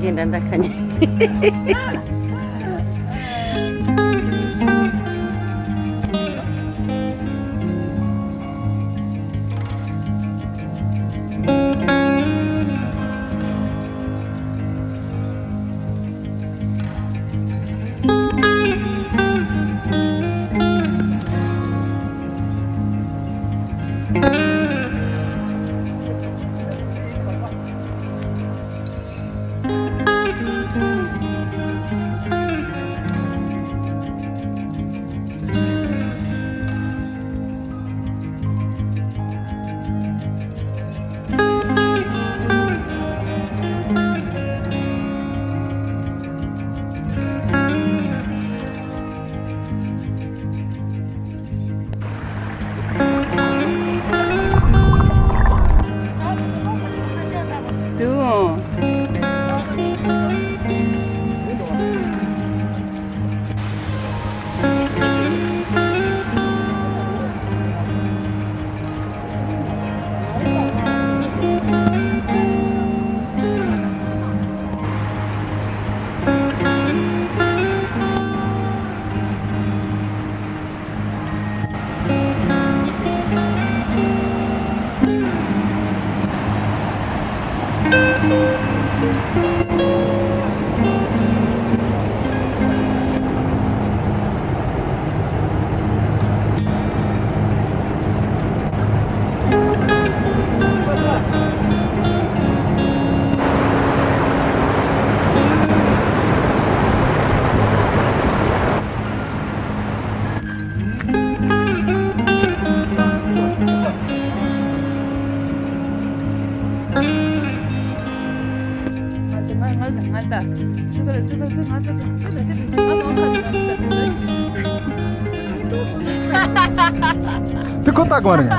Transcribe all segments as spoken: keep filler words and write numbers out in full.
ངས་འདྲ་འདྲ་ཁ་ཉན། དེ་ཁོ་ལྟ་གོ་རེད།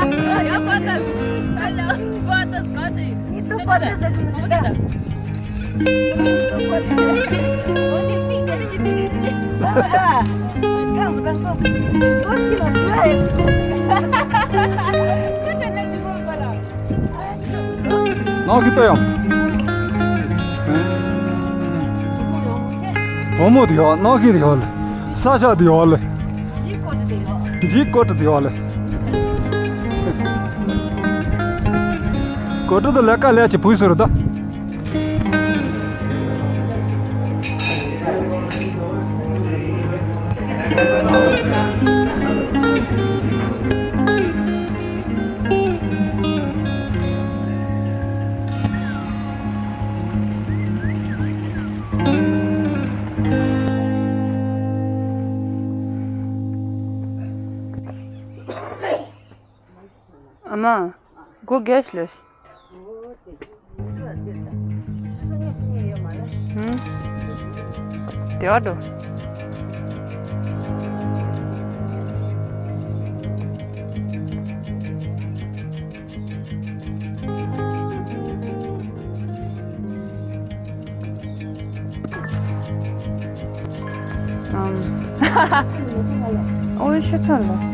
ནང་གི་ལྟོས་ཡང་བུ་མོ་དེ་ཡོད། ནང་གི་དེ་ཡོད་ལ། ས་ཆ་དེ་ཡོད་ལ། འཇིག་གོ་དྲི་དེ་ཡོད་ལ། གོ་དྲི་དེ་ལས་ཀ་ལས་ཀྱི་བུས་ཟེར་ད། ཨ་མ། སྒོ་རྒྱབ་ལ། ཧུམ། དེ་བ་འགྲོ། ཨམ། ཨོ་ཤི་ཚོད་ལ།